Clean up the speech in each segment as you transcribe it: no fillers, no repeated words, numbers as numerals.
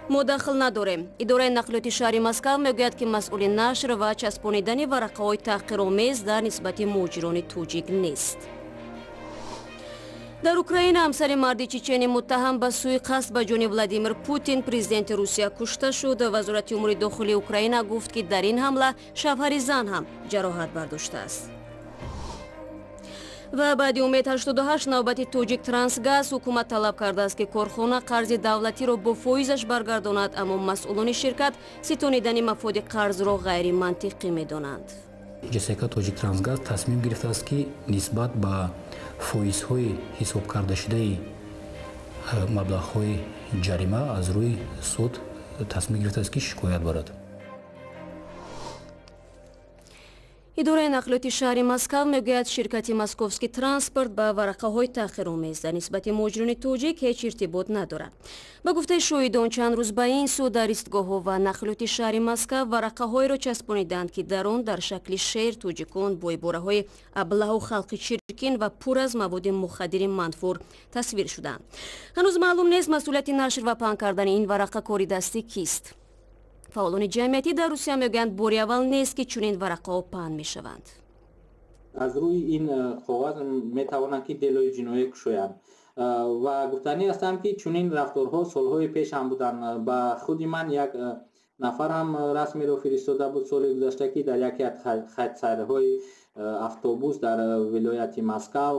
Мо дахл надорем. Идораи нақлиёти шаҳри Москав мегӯяд, ки масъули нашр ва часпонидани варақаҳои таҳқиромез дар нисбати муҳоҷирони тоҷик нест. Дар Украина ҳамсари марди чечени муттаҳам ба суиқасд ба ҷони Владимир Путин, президенти Русия, кушта шуд. Вазорати умури дохилии Украина гуфт, ки дар ин ҳамла шавҳари зан ҳам ҷароҳат бардоштааст. Ва баъди Умед 88 навбати Тоҷик Трансгаз. Ҳукумат талаб кардааст, ки корхона қарзи давлатиро бо фоизаш баргардонад, аммо масъулони ширкат ситонидани мафоди қарзро ғайримантиқӣ медонанд. ЖСК Тоҷик Трансгаз тасмим гирифтааст, ки нисбат ба фоизҳои ҳисобкардашудаи маблағҳои ҷарима аз рӯи суд тасмим гирифтааст, ки шикоят барад. Идораи нақлиёти шаҳри Москав мегӯяд, ширкати Московский транспорт ба варақаҳои таъхиромез дар нисбати муҳоҷирони тоҷик ҳеҷ иртибот надорад. Ба гуфтаи шоҳидон, чанд рӯз ба ин сӯ дар истгоҳҳо ва нақлиёти шаҳри Москав варақаҳоеро часпониданд, ки дар он дар шакли шеър тоҷикон бо ибораҳои аблаҳу халқи чиркин ва пур аз маводи мухаддири манфур тасвир шуданд. Ҳанӯз маълум нест, масъулияти нашр ва паҳн кардани ин варақа кори дасти кист. Фаъолони ҷамъиятӣ дар Русия мегӯянд, бори аввал нест, ки чунин варақаҳо паҳн мешаванд. Аз рӯи ин коғаз метавонанд, ки делои ҷиноӣ кушоянд. Ва гуфтанӣ ҳастам, ки чунин рафторҳо солҳои пеш ҳам буданд. Ба худи ман як нафар ҳам расмеро фиристода буд соли гузашта, ки дар яке аз хатсайрҳои автобус дар вилояти Москав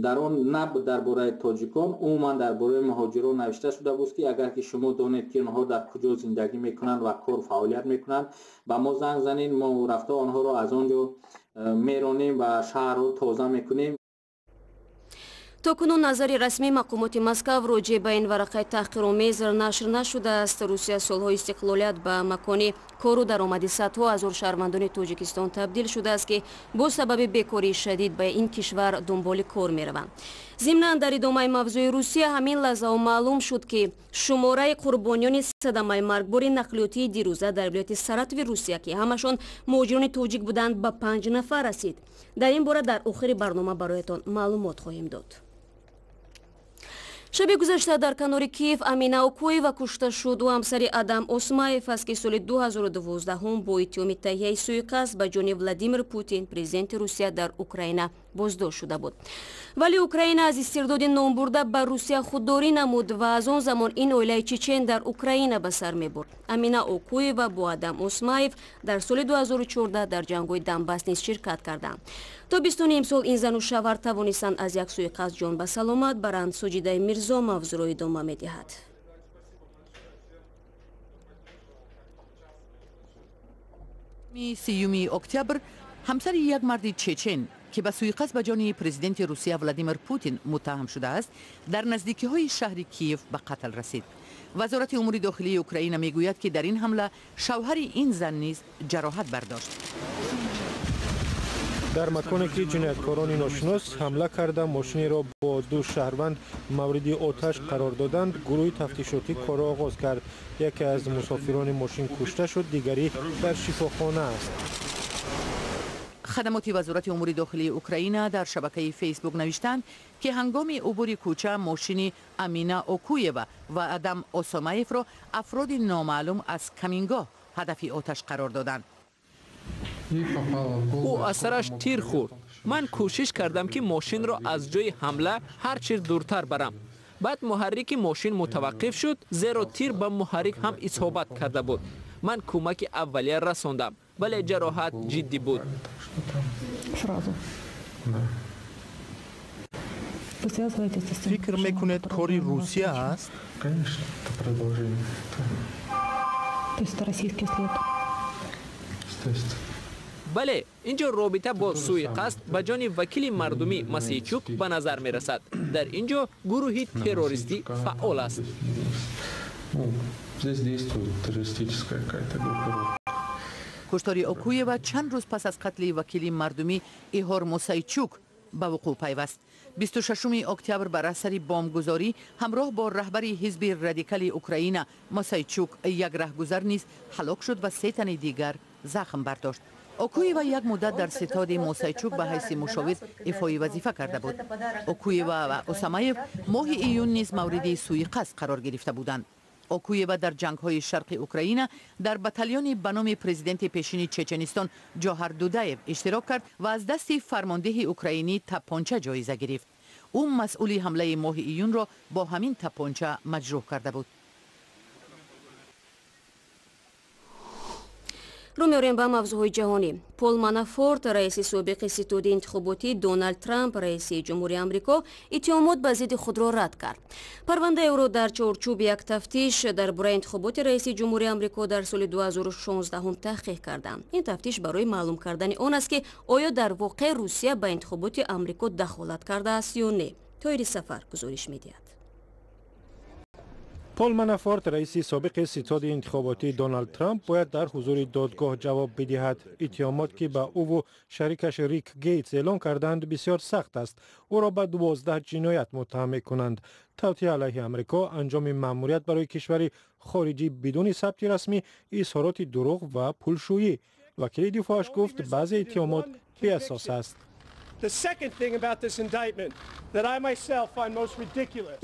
дар он на дар бораи тоҷикон, умуман дар бораи муҳоҷирон навишта шуда буд, ки агар ки шумо донед, ки онҳо дар куҷо зиндагӣ мекунанд ва кор фаъолият мекунанд, ба мо занг занед, мо рафта онҳоро аз он ҷо меронем ва шаҳрро тоза мекунем. То кунун назари расмии мақомоти Москав роҷеъ ба ин варақаи таҳқиромез нашр нашудааст. Русия солҳои истиқлолият ба макони кору даромади садҳо ҳазор шаҳрвандони Тоҷикистон табдил шудааст, ки бо сабаби бекории шадид ба ин кишвар дунболи кор мераванд. Зимнан, дар идомаи мавзӯи Русия, ҳамин лаҳзао маълум шуд, ки шумораи қурбониёни садамаи маргбори нақлиётии дирӯза дар вилояти Саратови Русия, ки ҳамашон муҳоҷирони тоҷик буданд, ба 5 нафар расид. Дар ин бора дар охири барнома бароятон маълумот хоҳем дод. Шаби гузашта дар канори Киев Амина Окуева кушта шуд. Ӯ ҳамсари Адам Осмаев аст, ки соли 2012 бо иттиҳоми таҳияи суиқасд ба ҷони Владимир Путин, президенти Русия, дар Украина боздошт шуда буд. Вале Украина аз истирдоди номбурда ба Русия худдорӣ намуд ва аз он замон ин оилаи чечен дар Украина ба сар мебурд. Амина Окуева бо Адам Осмаев дар соли 2014 дар ҷангҳои Донбасс низ ширкат карданд. То бистуни имсол ин зану шавҳар тавонистанд аз як суиқасд ҷон ба саломат баранд. Соҷидаи Мирзо мавзӯъро идома медиҳад. 30 октябр ҳамсари як марди чечен, ки ба суиқасд ба ҷони президенти Русия Владимир Путин муттаҳам шудааст, дар наздикиҳои шаҳри Киев ба қатл расид. Вазорати умури дохилии Украина мегӯяд, ки дар ин ҳамла шавҳари ин зан низ ҷароҳат бардошт. Дар маконе ки ҷинояткорони ношинос ҳамла карда, мошинеро бо ду шаҳрванд мавриди оташ қарор доданд, гурӯҳи тафтишотӣ корро оғоз кард. Яке аз мусофирони мошин кушта шуд, дигарӣ дар шифохона аст. Хадамоти вазорати умури дохилии Украина дар шабакаи Фейсбук навиштанд, ки ҳангоми убури кӯча мошини Амина Окуева ва Адам Осомаевро афроди номаълум аз камингоҳ ҳадафи оташ қарор доданд. Ӯ аз сараш тир хӯрд. Ман кӯшиш кардам, ки мошинро аз ҷои ҳамла ҳар чиз дуртар барам. Баъд муҳаррики мошин мутаваққиф шуд, зеро тир ба муҳаррик ҳам исобат карда буд. Ман кӯмаки аввалия расондам, вале ҷароҳат ҷиддӣ буд. Фикр мекунед, кори Русия аст? Бале, ин ҷо робита бо суиқасд ба ҷони вакили мардумӣ Масейчук ба назар мерасад. Дар ин ҷо гурӯҳи террористӣ фаъол аст. Куштори Окуева чанд рӯз пас аз қатли вакили мардумӣ Иҳор Мусайчук ба вуқӯъ пайваст. 26 октябр бар асари бомбгузорӣ ҳамроҳ бо раҳбари ҳизби радикали Украина Мусайчук як раҳгузар низ ҳалок шуд ва се тани дигар захм бардошт. Окуева як муддат дар ситоди Мусайчук ба ҳайси мушовир ифои вазифа карда буд. Окуева ва Осамаев моҳи июн низ мавриди суиқасд қарор гирифта буданд. Окуева дар ҷангҳои шарқи Украина дар батальони ба номи президенти пешини Чеченистон Ҷоҳар Дудаев иштирок кард ва аз дасти фармондеҳи украинӣ тапонча ҷоиза гирифт. Ӯ масъули ҳамлаи моҳи июнро бо ҳамин тапонча маҷрӯҳ карда буд. Рӯ меорем ба мавзӯъҳои ҷаҳонӣ. Пол Манафорт, раиси собиқи ситоди интихоботии Доналд Трамп, раиси ҷумҳури Амрико, иттиҳомот ба зидди худро рад кард. Парвандаи ӯро дар чорчӯби як тафтиш дар бораи интихоботи раиси ҷумҳури Амрико дар соли 2016 таҳқиқ карданд. Ин тафтиш барои маълум кардани он аст, ки оё дар воқеъ Русия ба интихоботи Амрико дахолат кардааст ё не. Тоири Сафар гузориш медиҳад. Пол Манафорт, раиси собиқи ситоди интихоботии Доналд Трамп, бояд дар ҳузури додгоҳ ҷавоб бидиҳад. Иттиҳомот, ки ба ӯву шарикаш Рик Гейтс эълон карданд, бисёр сахт аст. Ӯро ба 12 ҷиноят муттаҳам мекунанд: тавтиа алайҳи Амрико, анҷоми маъмурият барои кишвари хориҷӣ бидуни сабти расмӣ, изҳороти дурӯғ ва пулшӯӣ. Вакили дифоъаш гуфт, баъзе иттиҳомот беасос аст.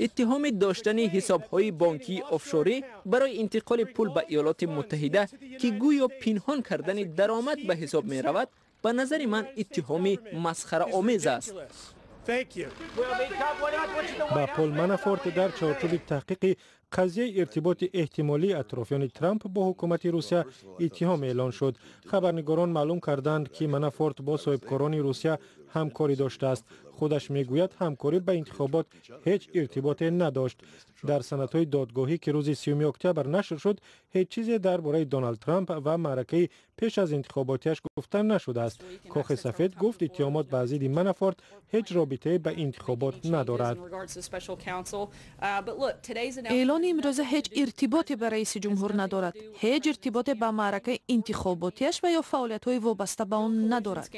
Иттиҳоми доштани ҳисобҳои бонкии офшорӣ барои интиқоли пул ба Иёлоти Муттаҳида, ки гӯё пинҳон кардани даромад ба ҳисоб меравад, ба назари ман иттиҳоми масхараомез аст. Ба Пол Манафорт дар чорчӯби таҳқиқи қазияи иртиботи эҳтимолии атрофиёни Трамп бо ҳукумати Русия иттиҳом эълон шуд. Хабарнигорон маълум карданд, ки Манафорт бо соҳибкорони Русия ҳамкорӣ доштааст. Худаш мегӯяд, ҳамкорӣ ба интихобот ҳеҷ иртиботе надошт. Дар санадҳои додгоҳӣ, ки рӯзи 30 октябр нашр шуд, ҳеҷ чизе дар бораи Доналд Трамп ва маъракаи пеш аз интихоботиаш гуфта нашудааст. Кохи Сафед гуфт, иттиҳомот ба зидди Манафорт ҳеҷ робитае ба интихобот надорад. Эълони имрӯза ҳеҷ иртиботе ба раиси ҷумҳур надорад. Ҳеҷ иртиботе ба маъракаи интихоботиаш ва ё фаъолиятҳои вобаста ба он надорад.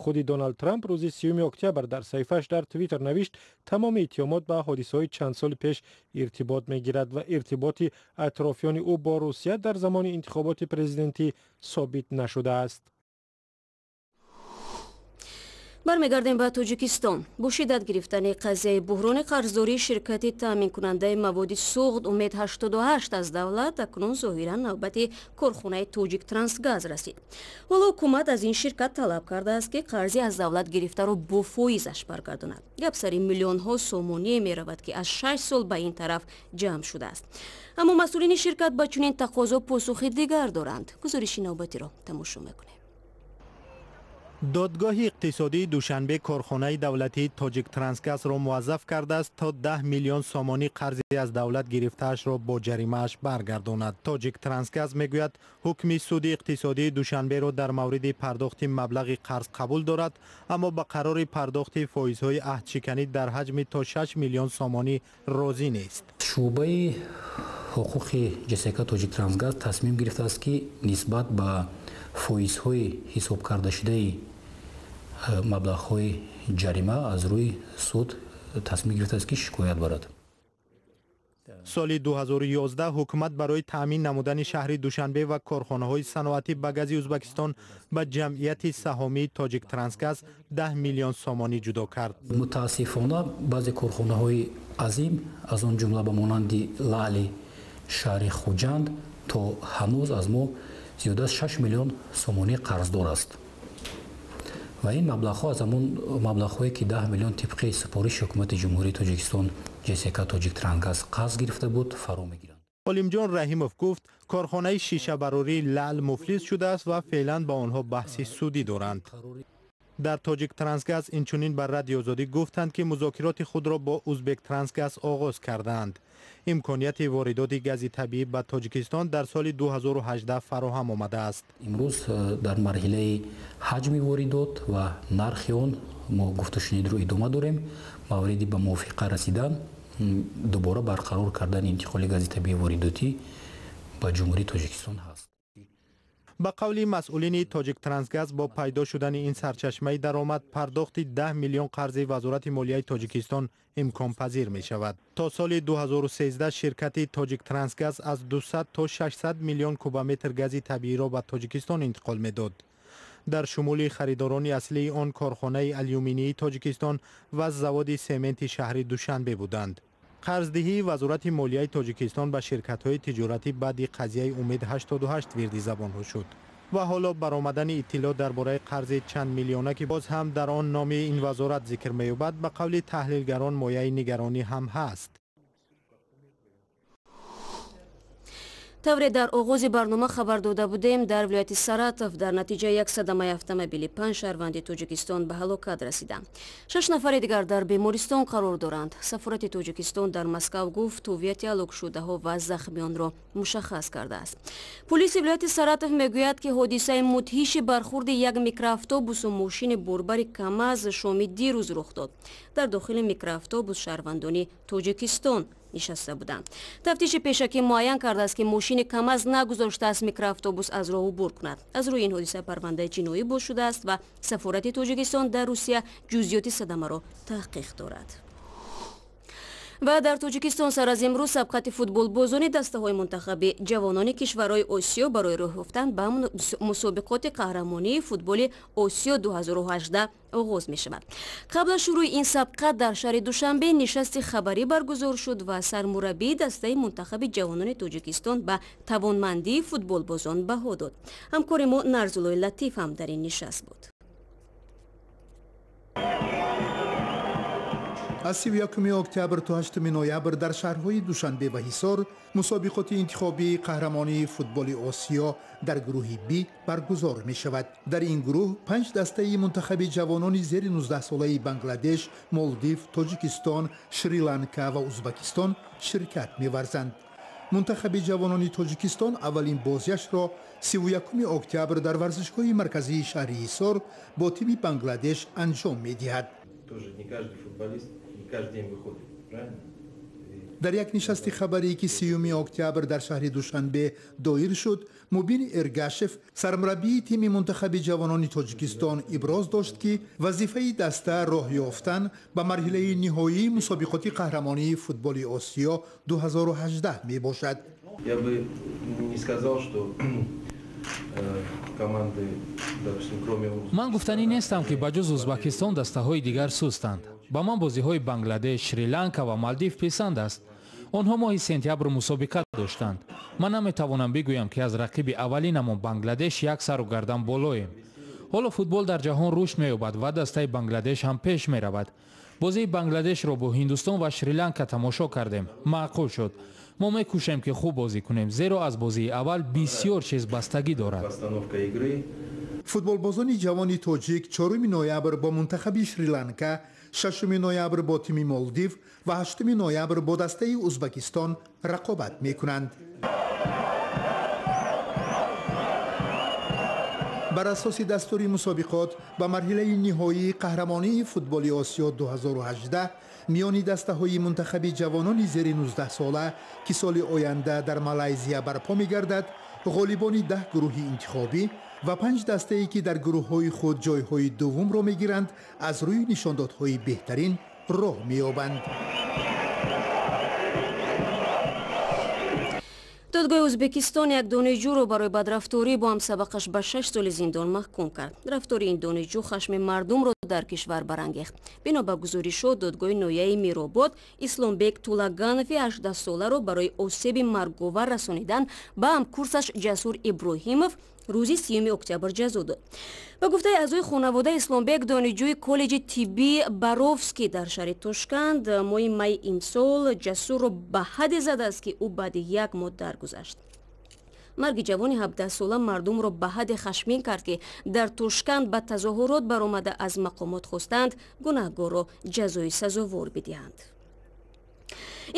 Худи Доналд Трамп рӯзи 30 октябр дар саҳифааш дар Твиттер навишт, тамоми иттиҳомот ба ҳодисаҳои чанд соли пеш иртибот мегирад ва иртиботи атрофиёни ӯ бо Русия дар замони интихоботи президентӣ собит нашудааст. Бармегардем ба Тоҷикистон. Бо шиддат гирифтани қазияи буҳрони қарздории ширкати таъминкунандаи маводи суғд Умед 88 аз давлат, акнун зоҳиран навбати корхонаи Тоҷиктрансгаз расид. Ҳоло ҳукумат аз ин ширкат талаб кардааст, ки қарзи аз давлат гирифтаро бо фоизаш баргардонад. Гап сари миллионҳо сомоние меравад, ки аз 6 сол ба ин тараф ҷамъ шудааст. Аммо масъулини ширкат ба чунин тақозо посухи дигар доранд. Гузориши навбатиро тамошо мекунем. Додгоҳи иқтисодии Душанбе корхонаи давлатии Тоҷиктрансгазро муваззаф кардааст, то 10 миллион сомонӣ қарзи аз давлат гирифтаашро бо ҷаримааш баргардонад. Тоҷиктрансгаз мегӯяд, ҳукми суди иқтисодии Душанберо дар мавриди пардохти маблағи қарз қабул дорад, аммо ба қарори пардохти фоизҳои аҳдшиканӣ дар ҳаҷми то 6 миллион сомонӣ розӣ нест. Шӯъбаи ҳуқуқи ЖСК Тоҷиктрансгаз тасмим гирифтааст, ки нисбат ба фоизҳои ҳисоб кардашудаи маблағҳои ҷарима аз рӯи суд тасмим гирифтааст, ки шикоят барад. Соли 2011 ҳукумат барои таъмин намудани шаҳри Душанбе ва корхонаҳои саноатӣ ба гази Ӯзбекистон ба ҷамъияти саҳомии Тоҷиктрансгаз 10 миллион сомонӣ ҷудо кард. Мутаассифона, баъзе корхонаҳои азим, аз он ҷумла ба монанди Лаъли шаҳри Хуҷанд, то ҳанӯз аз мо зиёда аз 6 миллион сомонӣ қарздор аст. Ва ин маблағҳо аз ҳамон маблағҳое, ки 10 миллион тибқи супориши ҳукумати Ҷумҳурии Тоҷикистон ЖСК Тоҷиктрансгаз қарз гирифта буд, фаро мегиранд. Олимҷон Раҳимов гуфт, корхонаи шишабарории Лаъл муфлис шудааст ва феълан ба онҳо баҳси судӣ доранд. Дар Тоҷиктрансгаз инчунин ба Радиои Озодӣ гуфтанд, ки музокироти худро бо Ӯзбектрансгаз оғоз кардаанд. Имконияти воридоти гази табиӣ ба Тоҷикистон дар соли 2018 фароҳам омадааст. Имрӯз дар марҳилаи ҳаҷми воридот ва нархи он мо гуфтушунидро идома дорем. Мавриди ба мувофиқа расидан, дубора барқарор кардани интиқоли гази табиии воридотӣ ба Ҷумҳурии Тоҷикистон ҳаст. Ба қавли масъулини Тоҷиктрансгаз, бо пайдо шудани ин сарчашмаи даромад, пардохти 10 миллион қарзи Вазорати молияи Тоҷикистон имконпазир мешавад. То соли 2013 ширкати Тоҷиктрансгаз аз 200 то 600 миллион кубометр гази табииро ба Тоҷикистон интиқол медод. Дар шумули харидорони аслии он корхонаи алюминии Тоҷикистон ва заводи сементи шаҳри Душанбе буданд. Қарздиҳии Вазорати молияи Тоҷикистон ба ширкатҳои тиҷоратӣ баъди қазияи Умед 88 вирди забонҳо шуд. Ва ҳоло баромадани иттилоъ дар бораи қарзи чанд миллиона, ки боз ҳам дар он номи ин вазорат зикр меёбад, ба қавли таҳлилгарон мояи нигаронӣ ҳам ҳаст. Тавре дар оғози барнома хабар дода будем, дар вилояти Саратов дар натиҷаи як садамаи автомобилӣ 5 шаҳрванди Тоҷикистон ба ҳалокат расиданд. 6 нафари дигар дар бемористон қарор доранд. Сафорати Тоҷикистон дар Москав гуфт, ҳувияти ҳалокшудаҳо ва захмиёнро мушаххас кардааст. Полиси вилояти Саратов мегӯяд, ки ҳодисаи мудҳиши бархурди як микроавтобусу мошини борбари КАМАЗ шоми дирӯз рух дод. Дар дохили микроавтобус шаҳрвандони Тоҷикистон нишаста буданд. Тафтиши пешакӣ муайян кардааст, ки мошини КАМАЗ нагузоштааст микроавтобус аз роҳ убур кунад. Аз рӯи ин ҳодиса парвандаи ҷиноӣ боз шудааст ва сафорати Тоҷикистон дар Русия ҷузъиёти садамаро таҳқиқ дорад. Ва дар Тоҷикистон сар аз имрӯз сабқати футболбозони дастаҳои мунтахаби ҷавонони кишварҳои Осиё барои роҳ ёфтан ба мусобиқоти қаҳрамонии футболи Осиё 2018 оғоз мешавад. Қабл аз шурӯи ин сабқат дар шаҳри Душанбе нишасти хабарӣ баргузор шуд ва сармураббии дастаи мунтахаби ҷавонони Тоҷикистон ба тавонмандии футболбозон баҳо дод. Ҳамкори мо Нарзуллои Латиф ҳам дар ин нишаст буд. Аз 31 октябр то 8 ноябр дар шаҳрҳои Душанбе ва Ҳисор мусобиқоти интихобии қаҳрамонии футболи Осиё дар гурӯҳи Б баргузор мешавад. Дар ин гурӯҳ 5 дастаи мунтахаби ҷавонони зери 19-солаи Бангладеш, Молдив, Тоҷикистон, Шри-Ланка ва Узбакистон ширкат меварзанд. Мунтахаби ҷавонони Тоҷикистон аввалин бозиашро 31 октябр дар варзишгоҳи марказии шаҳри Ҳисор бо тими Бангладеш анҷом медиҳад. Дар як нишасти хабарӣ, ки 30 октябр дар шаҳри Душанбе доир шуд, Мубин Эргашев, сармураббии тими мунтахаби ҷавонони Тоҷикистон, иброз дошт, ки вазифаи даста роҳ ёфтан ба марҳилаи ниҳоии мусобиқоти қаҳрамонии футболи Осиё 2018 мебошад. Я бы не сказал, что Ман гуфтанӣ нестам, ки ба ҷуз Узбакистон дастаҳои дигар сустанд. Ба ман бозиҳои Бангладеш, Шри-Ланка ва Малдив писанд аст. Онҳо моҳи сентябр мусобиқа доштанд. Ман наметавонам бигӯям, ки аз рақиби аввалинамон Бангладеш як сару гардан болоем. Ҳоло футбол дар ҷаҳон рушд меёбад ва дастаи Бангладеш ҳам пеш меравад. Бозии Бангладешро бо Ҳиндустон ва Шри-Ланка тамошо кардем. Маъқул шуд. Мо мекӯшем, ки хуб бозӣ кунем, зеро аз бозии аввал бисёр чиз бастагӣ дорад. Футболбозони ҷавони тоҷик 4 ноябр бо мунтахаби Шри-Ланка, 6 ноябр бо тими Молдив ва 8 ноябр бо дастаи Узбакистон рақобат мекунанд. Бар асоси дастури мусобиқот ба марҳилаи ниҳоии қаҳрамонии футболи Осиё 2018 миёни дастаҳои мунтахаби ҷавонони зери 19 сола, ки соли оянда дар Малайзия барпо мегардад, ғолибони 10 гурӯҳи интихобӣ ва панҷ дастае, ки дар гурӯҳҳои худ ҷойҳои дуввумро мегиранд, аз рӯи нишондодҳои беҳтарин роҳ меёбанд. Додгоҳи Ӯзбекистон як донишҷӯро барои бадрафторӣ бо ҳамсабақаш ба 6 соли зиндон маҳкум кард. Рафтори ин донишҷӯ хашми мардумро дар кишвар барангехт. Бино ба гузоришот, додгоҳи ноҳияи Миробод Исломбек Тулаганови 18-соларо барои осеби марговар расонидан ба ҳамкурсаш Ҷасур Иброҳимов рӯзи 30 октябр ҷазо дод. Ба гуфтаи аъзои хонаводаи Исломбек, донишҷӯи коллеҷи тиббии Боровский дар шаҳри Тошканд моҳи майи имсол Ҷасурро ба ҳадде задааст, ки ӯ баъди як моҳ даргузашт. Марги ҷавони 17-сола мардумро ба ҳадде хашмин кард, ки дар Тошканд ба тазоҳурот баромада, аз мақомот хостанд гунаҳгорро ҷазои сазовор бидиҳанд.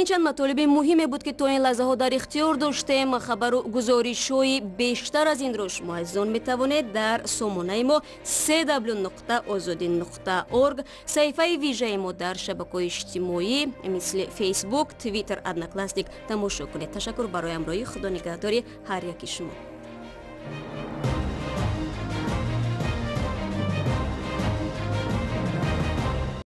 Ин чанд матолиби муҳиме буд, ки то ин лаҳзаҳо дар ихтиёр доштем. Хабару гузоришҳои бештар аз инро шумо азизон метавонед дар сомонаи мо cw.ozodi.org, саҳифаи вижаи мо дар шабакаҳои иҷтимоӣ мисли Фейсбук, Твиттер, Одноклассник тамошо кунед. Ташаккур барои ҳамроҳӣ. Худо нигаҳдори ҳар яки шумо.